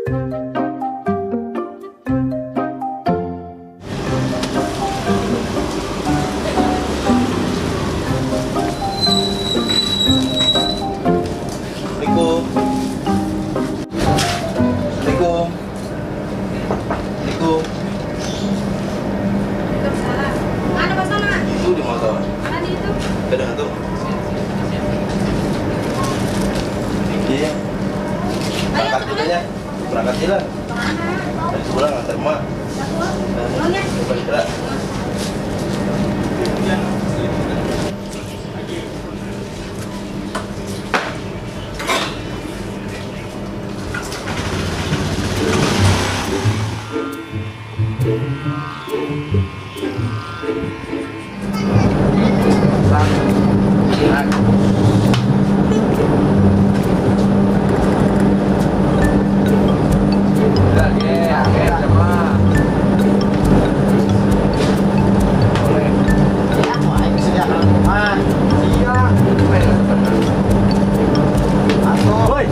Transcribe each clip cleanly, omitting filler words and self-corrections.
Assalamualaikum. Assalamualaikum. Assalamualaikum. Waalaikumsalam. Mana Pak Sona? Itu di motor. Mana itu? Kadang tuh. Iya. Ayo, Berangkat dulu ya. Berangkat sih lah. Mana? Tadi sebulan nganter emak. Belum ya? Balik lah. Woi.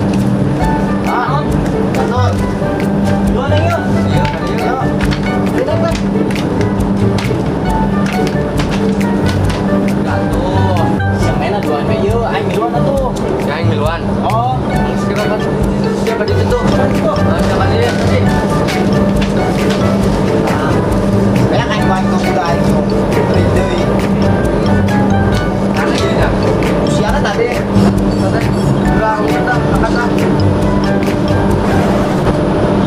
Ah, Catur. Dua neng yuk. Iya, iya. Tidak, Pak. Atuh. Siapa main dua we yeuh, aing miluan atuh. Ya aing miluan. Oh, Sekarang kan siapa di situ? Siapa di tadi? banyak aing main ke udah aing sok. Beli deui. Mana gini dah? Usiana tadi. Tadi udah udah makan lah.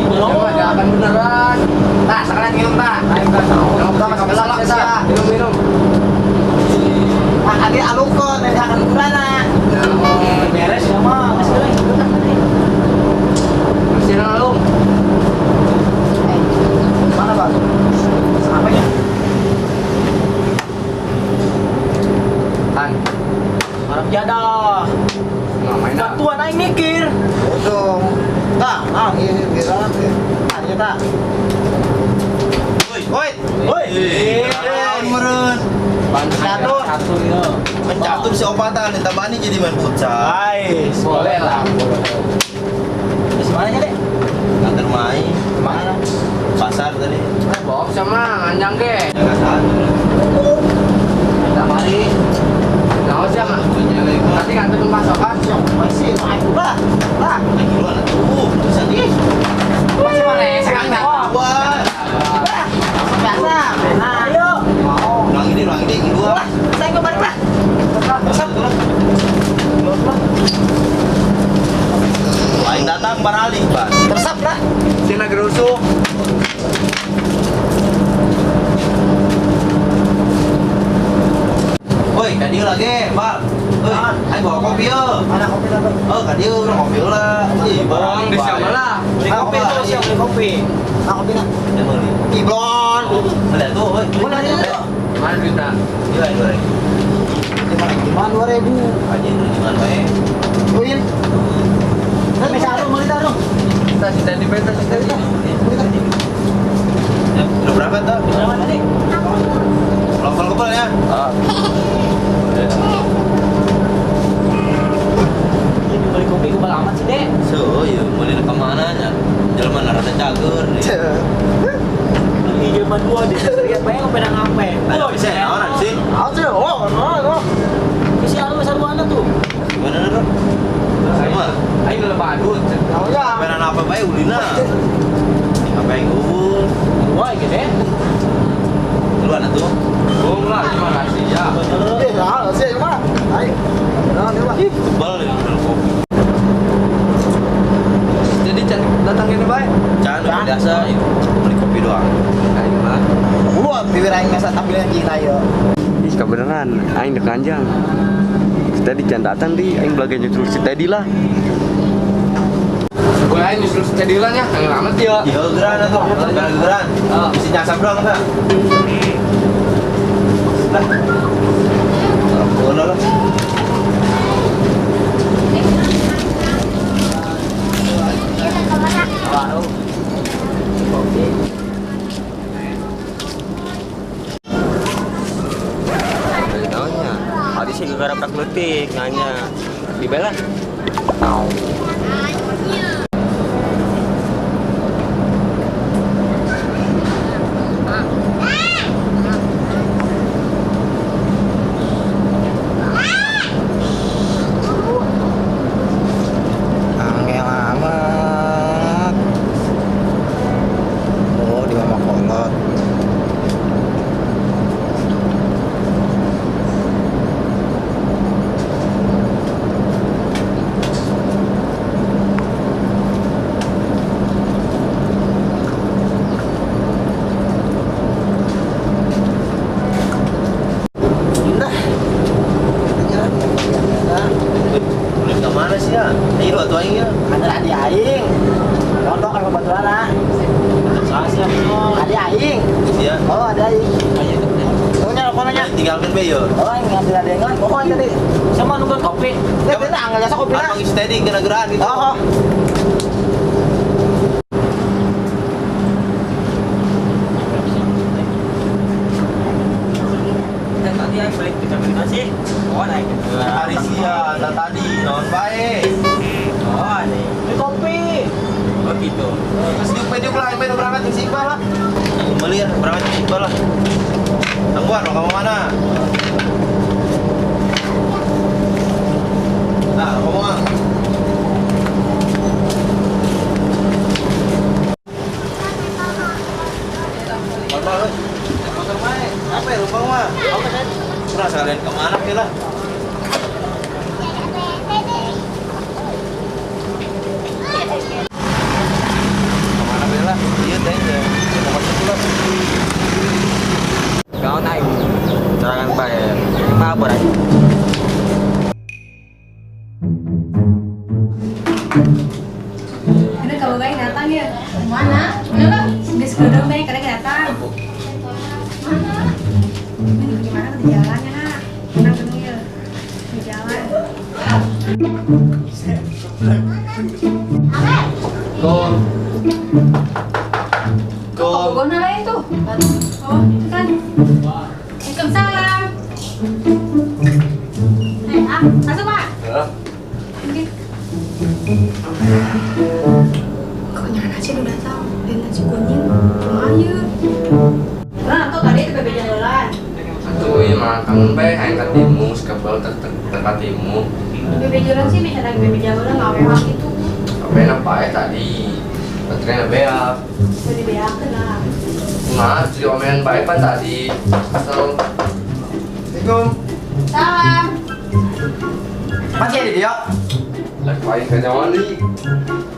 Belum. Siapa akan beneran. Tah, sekalian minum tah. Aing kan tahu. Udah masuk kelas ya. Minum minum. Ah, adi alukon, dari akan kurana. Beres ya mah, masih goreng. Masih lalu. Eh, mana Pak? Apa ya? Tan. Harap jadah. Ngapain dah? Bantuan aing mikir. Untung. Tah, ah, iya iya iya. Ah, iya tah. Woi. Woi. Woi. Meren. Catur. Catur ya. Mencatur si opatan ditambahin jadi main futsal. Guys. Boleh lah. Di mana nya, Dek? Nganter main Mana? pasar tadi. Eh, bohong sama anjang ke. Jaga satu. Kita mari. Nah, siapa? Nanti nganter pasokan. Masih aing lah. Lah, Lagi luan atuh. Terus nanti. masih mana sekarang dah. Wah. Biasa. Nah, ayo. Mau. Ulang ini dua. Lah, saya ke balik lah. Satu lah. Aing datang baralik, Pak. Tersap lah. Cina gerusuk. Woi, kadieu lagi, Pak. Woi, aing bawa kopi yo. Mana kopi lah, Bang? Oh, kadieu urang kopi lah. Ih, Bohong di siapa lah? Beli kopi tuh, siap beli kopi. Nah, kopi nah. Ya meuli. Iblon. Beli tuh, woi. Mana dia? Mana duitnya? Gila, goreng. Lima 2.000. Anjing tujuan bae. Win. Nah, bisa arung, beli arung. Tas tadi, tas tadi. Ya, udah berapa tuh? Berapa tadi? Lokal kepal ya. Ah. Ini beli kopi kebal amat sih, Dek. So, iya, beli ke mana nya? Jelema rada cager nih. Beli jelema dua di seriat bae ngopi nang ngape. Ada bisa ya orang sih. Oh, oh, oh. Isi arung sarwana tuh. Gimana nih, Sama. Aing udah badut. Oh ya. Peran apa bae ulina? Apa yang unggul? Wah, gede. Duluan atuh. Bohong lah, cuma kasih ya. Eh, lah, sih mah. Ayo. Nah, ini mah. Tebal ya kopi. Jadi cantik datang ini baik. Can udah biasa ya. Beli kopi doang. Aing mah. Gua bibir aing masa tampilnya kita yo. Ih, kebenaran, aing dek anjang. Si Teddy jangan datang di, aing belaga nyusul si Teddy lah. Gue aing nyusul si Teddy lah nya, kangen amat ya. Iya, geran atuh. Geran geran. Ah. Bisa nyasap doang enggak? Lah. Ampun lah. Tahunya, tadi sih gara prak leutik nanya. Dibela. sih ya. Oh, ada aing. Punya teleponnya. Tinggalkan be yo. Oh, aing ngambil adengan. Pokoknya tadi Sama nunggu kopi. Ya, tenang, nggak jasa kopi lah. Abang steady kena gerakan gitu. Oh. Tadi aing balik ke sih. Oh, naik. Hari sia tadi non bae. Oh, nih. Beli kopi. Oh gitu. Terus diuk lah, main berangkat ke Iqbal lah. Kembali ya, berangkat ke Iqbal lah. Tangguan, mau kamu mana? Nah, kamu ah. Motor, motor main. Apa ya lupa mah? Pernah sekalian kemana sih lah? Kemana bela? Iya teh, ya. Kau naik. Serangan bae. Mabur aja. Ini kalau baik datang ya. Mana? Mana lah? Geus kudu bae kadang datang. Mana? Ini gimana di jalan ya, nak? Tenang tenang ya. Di jalan. Kom. Kok Kom. lain tuh? Oh, itu kan. Waalaikumsalam. Eh, ah, masuk, Pak. Ya. Oke. Kok nyana sih udah datang? Dan nasi kuning. Kumaha ieu? Lah, atau tadi itu bebe jalan. Atuh ieu mah kangen bae hayang katimu sekebel terkatimu. Bebe jalan sih bisa lagi bebe jalan ngawewa gitu. Apa enak bae tadi. Baterainya beak. Udah dibeakeun lah. Nah, jadi omelan bae pan tadi. Asal Assalamualaikum. Salam. Masih ada dia? lagi aing ka nyawa deui.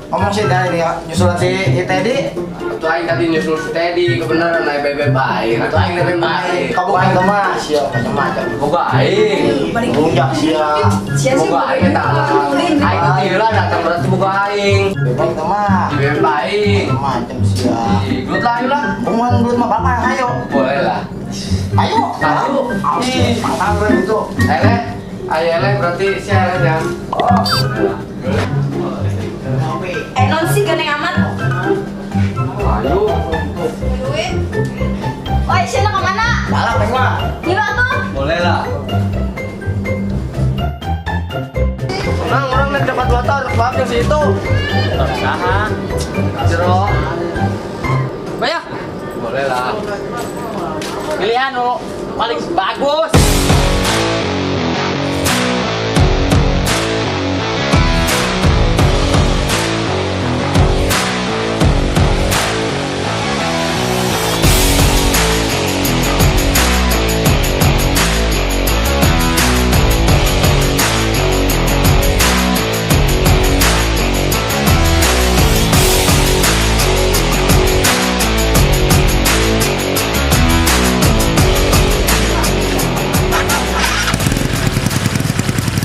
Ngomong sih dari dia nyusulan si Teddy. Atuh aing tadi nyusul si Teddy kebenaran naik bebe bae. Atuh aing bebe bae. Kamu aing mah sia macam-macam. Boga aing. Lunjak sia. Sia sih. Boga aing eta. Aing teh lah datang berarti boga aing. Bebe aing mah Bebe aing. macam sia. Ih, gelut lah, ayo lah. Omongan gelut mah bapak ayo. Boleh lah. Ayo. Ayo. Ih, pantang gitu. Eleh, ayo eleh berarti si eleh ya. Oh. Eh, non sih gandeng amat. Ayo. Duit. Oi, sila kemana? Balap aing mah. Nyilu atuh. Boleh lah. Nang orang naik dapat motor, maaf yang situ. Motor saha? Jero. Bayar. Boleh lah. Pilihan lo paling bagus.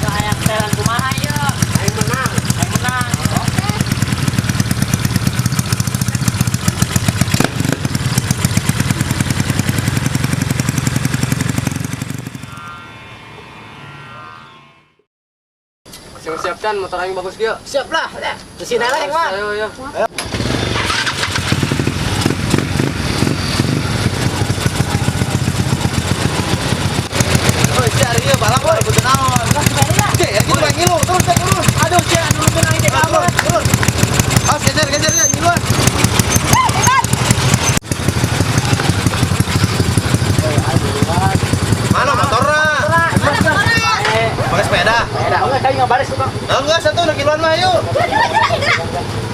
Kayak jalan kumaha ieu? Aing menang. Aing menang. Oke. Siap-siapkan motor aing bagus dia. Siap lah. Kesini lah aing mah. Ayo, ayo. Oh, cari dia balap boy, kudu naon. Oke, ya gitu bang ngilu, terus ya turun. Aduh, sia nurunkeun aing teh Turun, turun. Awas geser, geser ya, ngiluan. Mana motornya? Pakai sepeda? Sepeda, enggak tadi enggak baris tuh, Bang. Enggak, satu udah kiluan mah, ayo. Gerak, gerak, gerak.